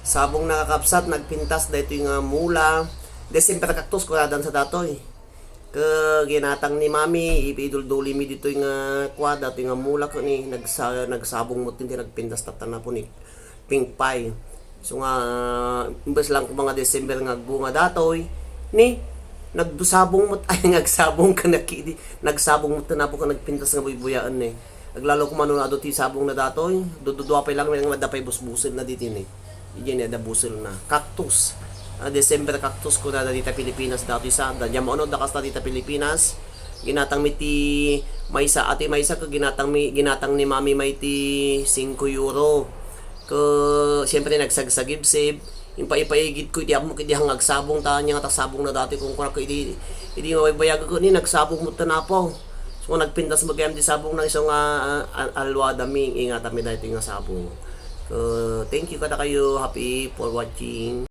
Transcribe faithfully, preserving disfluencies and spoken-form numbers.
Sabong, nakakabsat, nagpintas daytoy nga mula. December cactus, kunadan sa datoy. Ke ginatang ni Mami, idulduli mi ditoy nga kua, datoy nga mula, ket ni nagsa-, nagsabong met ti nagpintas tapno napo ni pink pie. So nga, imbes lang ko mga December nga agbunga datoy, ni nagdusabong met, ay, nagsabong ka na kidi, nagsabong met napo ka nagpintas nga buybuyaen ni. Aglalo ko mano adu ti sabong na datoy, dududua pay lang nga adda pay busbusel na diti ni. Idiay ni adda busel na. Cactus. Ah, December cactus kunada dita Pilipinas datoy sa. Da, diam maunod da kasta dita Pilipinas. Ginatang mi ti maysa, ati maysa ko ginatang mi, ginatang ni Mami may ti singko euro. Ko, siyempre, nagsagsagibsib. Impaipaigid ko iti ammok idi nga agsabong ta, ania nga ta sabong na datoy, kung kunak idi, idi mabaybayag ko ni, nagsabong met napo. So, nagpintas met gayam ti sabong na isu nga, ah, al-, alwadami, ingatami daytoy nga sabong. Ko, thank you kada kayo. Happy for watching.